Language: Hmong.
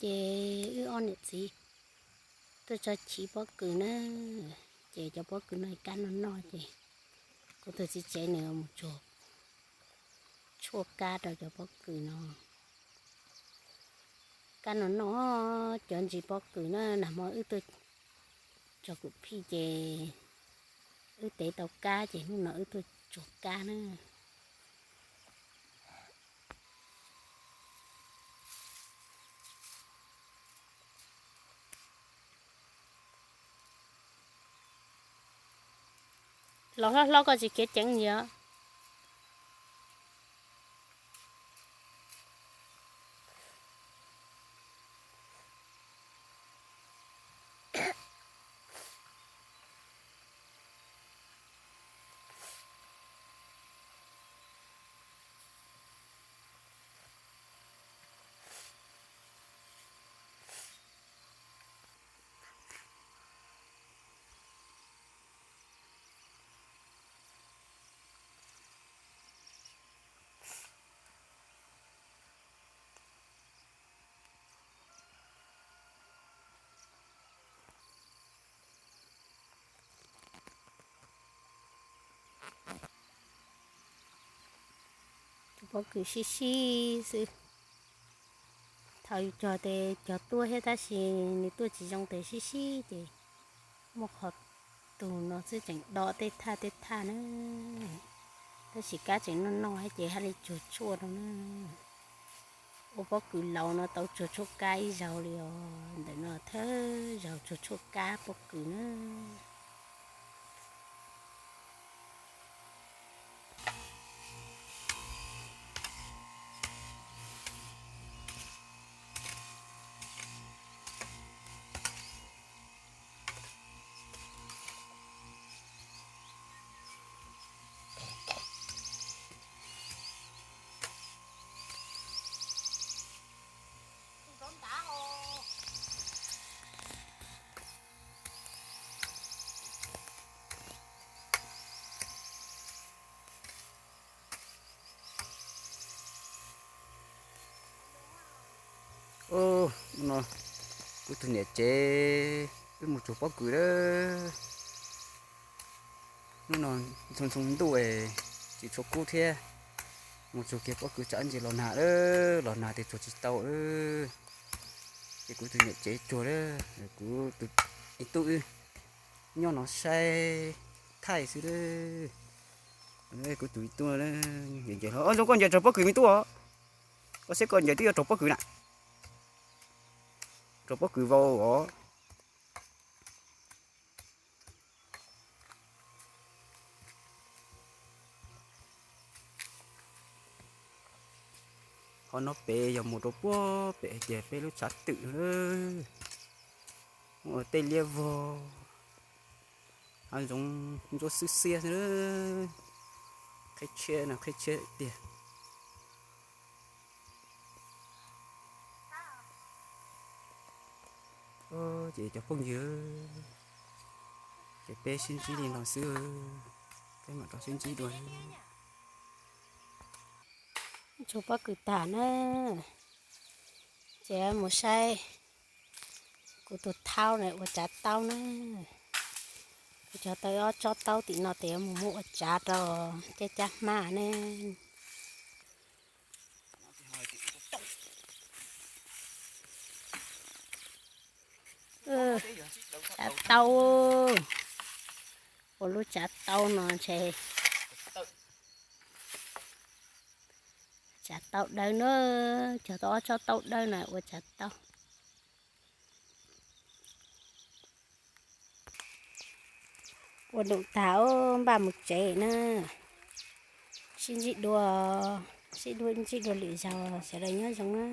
Ces wb ob niam txiv tuaj tso chiv pob kws na, ces cov pob kws no kab noj noj ces kuv tus txiv tsev nws mus tsuag tshuaj kab rau cov pob kws no. Kab noj noj cov ntsis pob kws na, nag hmo wb tuaj tso kwm phij ces wb tev tau kab ces hnub no wb tuaj tsuag kab na. Los hlob hlob koj tsis khiav ceev yog. Tus pob kws sib sib xwb. Thaum yus cog tes cog tuaj thiab tab sis nws tuaj tsis zoo tes sib sib ces muaj qhov tus no xwb tseem do tej thaj tej thaj na. Tab sis kab tseem noj noj thiab ces haj li tsuag tshuaj rau na. Ua pob kws laus no tau tsuag tshuaj kab ib zaug li os, ntawm no thawj zaug tsuag tshuaj kab pob kws na. Hnub no kuv tus niam tsev wb mus tsuag pob kws lawm. Hnub no ntxhoo ntxhoo ntuj es tsis tshua kub thiab, mus tsuag kiag pob kws tsam ntsis los nag lawm, los nag tes tsuag tsis tau lawm. Ces kuv tus niam tsev tsuag lawm, kuv tus ib tug wb nyob no saib thaij xwb lawm. Kuv tus ib tug, ncaws ncaws hlo, zoo koj ncaws tsuag pob kws me tub os. Koj saib koj ncaws twb yuav tsuag pob kws na. Tsuag pob kws vau os. Qhov no pem yog mus rau puag pem hais tias peb lub tshav twm, muaj tej liab vog, hav zoov ntsuab xwb xiab xwb, qhib tshiab no qhib tshiab tiag. Ces cov phooj ywg, ces peb sib ntsib li no xwb, peb mam rov sib ntsib dua. Tsuag pob kws tag na, ces mus saib kuv tus thaub na ua tsav taub na. Kuv cog tau ob tsob taub tim no tes yuav mus muab ua tsav rau caj cab hmab ne. Tsav taub, ua lub tsav taub no ntshe tsav taub dawb na, cog tau ob tsob taub dawb na ua tsav taub. Ua num tag npaj mus tsev na. Sib ntsib dua, sib ntsib dua lwm zaus, sawv daws nyob zoo na.